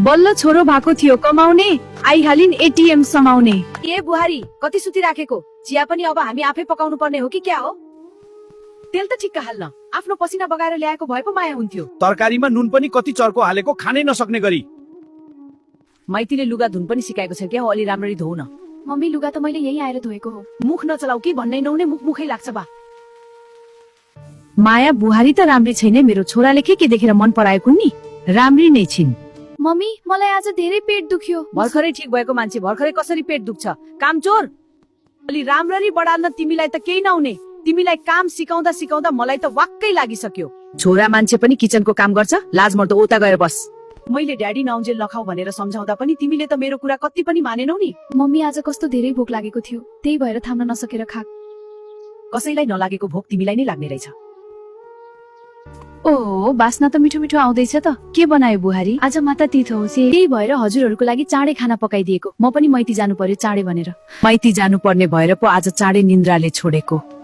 बल्ल छोरो भएको थियो कमाउने, आइहालिन् एटीएम समाउने। ए बुहारी, कति सुतिराखेको? चिया पनि अब हामी आफै पकाउनु पर्ने हो कि क्या हो? तेल त ठिक्क हाल्न, आफ्नो पसिना बगाएर ल्याएको भए पो माया हुन्थ्यो। तरकारीमा नुन पनि कति चर्को हालेको, खानै नसक्ने गरी। माइतीले लुगा धुन पनि सिकाएको छ क्या हो? अलि राम्ररी धोउ न। मम्मी लुगा त मैले यही आएर धोएको हो। मुख नचलाउ कि भन्नै नहुने मुखै लाग्छ बा। माया बुहारी त राम्री छैन, मेरो छोराले के देखेर मन पराएको नि? राम्री नै छिन्। मम्मी मलाई आज धेरै पेट दुख्यो। भर्खरै ठिक भएको मान्छे भर्खरै कसरी पेट दुख्छ? कामचोर, अलि राम्ररी बढाल्न तिमीलाई त केही नहुने। तिमीलाई काम सिकाउँदा सिकाउँदा मलाई त वाक्कै लागिसक्यो। छोरा मान्छे पनि किचनको काम गर्छ, लाज मर्दो उता गएर बस। मैले ड्याडी नौजेल नखाऊ भनेर सम्झाउँदा पनि तिमीले त मेरो कुरा कति पनि मानेनौ नि। मम्मी आज कस्तो धेरै भोक लागेको थियो, त्यही भएर थाम्न नसकेर खाक। कसैलाई नलागेको भोक तिमीलाई नै लाग्ने रहेछ। ओ बास्ना त मिठो मिठो आउँदैछ त। के बनायो बुहारी? आज माता तीर्थ हो, त्यही भएर हजुरहरूको लागि चाँडै खाना पकाइदिएको। म पनि माइती जानु पर्यो चाँडै भनेर। माइती जानु पर्ने भएर पो आज चाँडै निन्द्राले छोडेको।